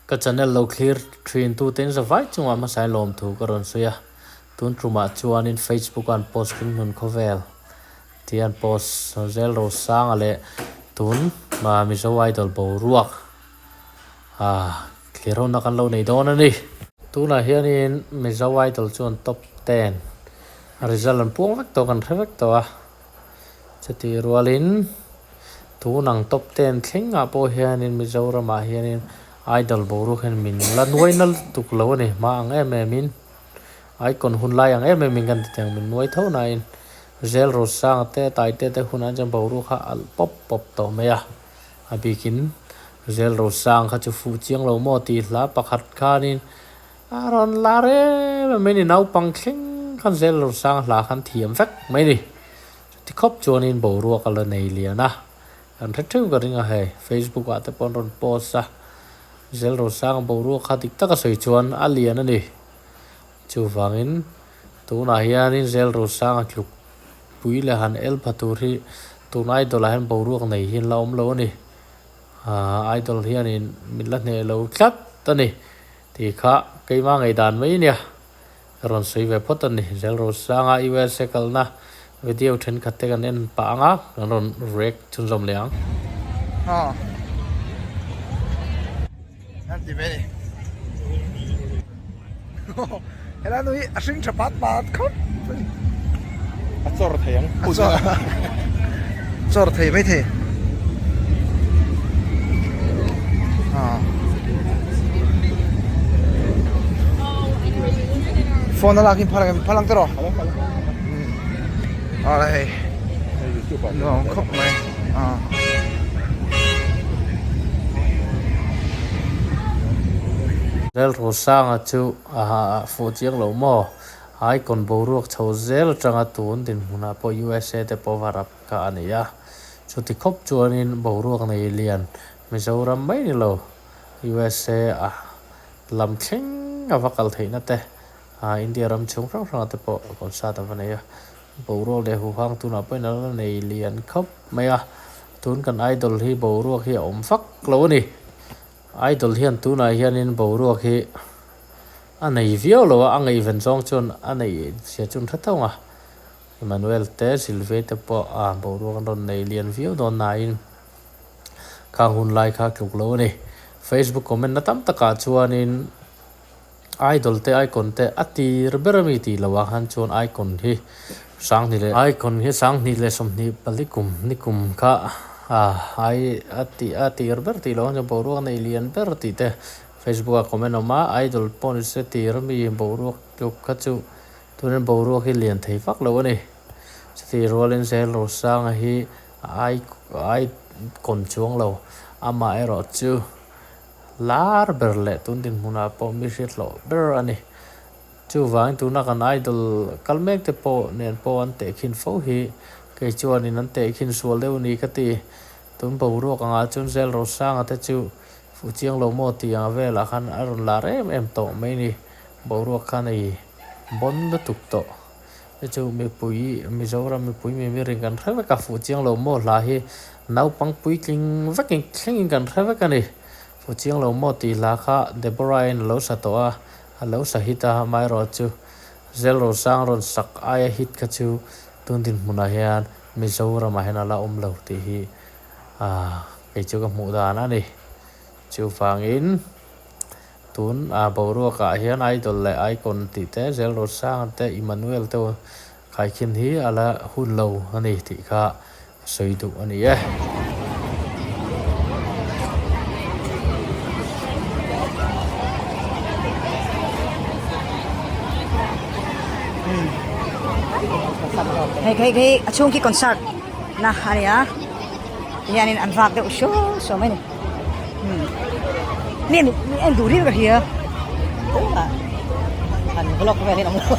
Ka channel lo thlir thin tute in zavai chungah hmasa in lawmthu ka rawn sawi a, tun tumah chuanin Facebook a an post ring hnun khawvel tih an post zel Rosanga leh tun Mizo Idol boruak thlir ho na kan lo nei dawn a ni. Tunah hianin Mizo Idol chuan top ten result an puang vek tawh kan hre vek tawh a, chutih rualin tun ang top ten thlengah pawh hianin Mizoramah hianin Idol boruak hian min la nuai na lutuk lo a ni, hma ang em em in icon hun lai ang em em in kan ti thei ang min nuai tho nain Zel Rosanga te Taite te hunah chuan boruak kha a alh pawp pawp tawh mai a. A bikin Zel Rosang kha chu fuh chiang lo maw tih hla pakhat khanin a rawn la rem em mai ni, naupang thleng khan Zel Rosang hla khan thiam vek mai ni. Chuti khawp chuanin boruak a la nei lian a, kan hre theuh ka ring a hei, Facebook ah te pawh an rawn post a, Zel Rosang boruak kha dik taka sawi chuan a lian a ni. Chuvangin tunah hianin Zel Rosanga tluk pui leh han el pha tur hi tun idol ah hian boruak nei hi an la awm lo a ni. Aaa idol hianin min la hneh lo tlat a ni tih kha keimah ngaihdan mai nia ka rawn sawi ve phawt a ni. Zel Rosanga USA kalna video thenkhat te kan en pah ang a, kan rawn react chhunzawm leh ang. An ti ve ni. Helai nu hi a hring tha pat pat khawp mai. A chawr thei ang. A chawr. Chawr thei mai thei. Ah. Phone a lak in phalang phalang tawh. Ah la hei. Nuam khawp mai. Ah. Lalrosanga chu a fuh chiang lo maw? Icon boruak chho zel atanga tun dinhmunah pawh USA te pawh va rap kha a ni a. Chuti khawp chuanin boruak nei lian Mizoram mai ni lo USA a lam thleng a va kal theihna te India ram chhung hrang hrangah te pawh concert a va nei a. Boruak leh huhang tunah pawhin a la nei lian khawp mai a, tun kan idol hi boruak hi a awm vak lo a ni. Idol hian tunah hianin boruak hi a nei viau lo a, a ngaihven zawng chuan a neih zia chu an hre tho ang a. Emmanuel te Sylvia te pawh a boruak an rawn nei lian viau dawn nain khang hun lai kha a tluk lo a ni. Facebook comment na tam takah chuanin. Idol te icon te a tir ber ami tih loh ah khan chuan icon hi sanghnih leh icon hi sanghnih leh sawmhnih pali kum ni kum kha ah ai a tih a tir ber tih loh ah chuan boruak nei lian ber tih te facebook ah comment a awm a idol pawh ni se tir ami boruak tluk kha chu tunin boruak hi lian thei vak lo a ni chutih rualin zel rosanga hi ai icon chuang lo amaherawh chu. Lar ber leh tun dinhmunah pawh mi hriat hlawh ber a ni. Chuvangin tuna kan idol kal mek te pawh nen pawh an tehkhin fo hi kei chuanin an tehkhin sual deuh ni ka ti. Tun boruak angah chuan Zel Rosanga te chu fuh chiang lo maw tih ang velah khan a rawn lar em em tawh mai ni. Boruak khan ei bawn lutuk tawh. Hei chu mipui Mizoram mipui mi mirin kan hre vek a, fuh chiang lo maw hla hi naupang puitling vekin thlengin kan hre vek a ni. Fuh chiang lo maw tih hla kha Deborah-in a lo sa tawh a, a lo sa hit a, amaherawh chu Zel Rosang rawn sak aia hit kha chu tun dinhmunah hian Mizoramah hian a la awm lo tih hi kei chu ka hmuh dan a ni. Chuvangin. Tun a boruak ah hian Idol leh Icon tih te, Zel Rosanga te, Emmanuel te khaikhin hi a la hun lo a ni tih kha ka sawi duh a ni e. Hei hei hei a chhung khi concert na a ni a tihianin an vak deuh suau suau mai a ni. Mi mi en duh riau ka hria tunah han vlog vel in awm lo.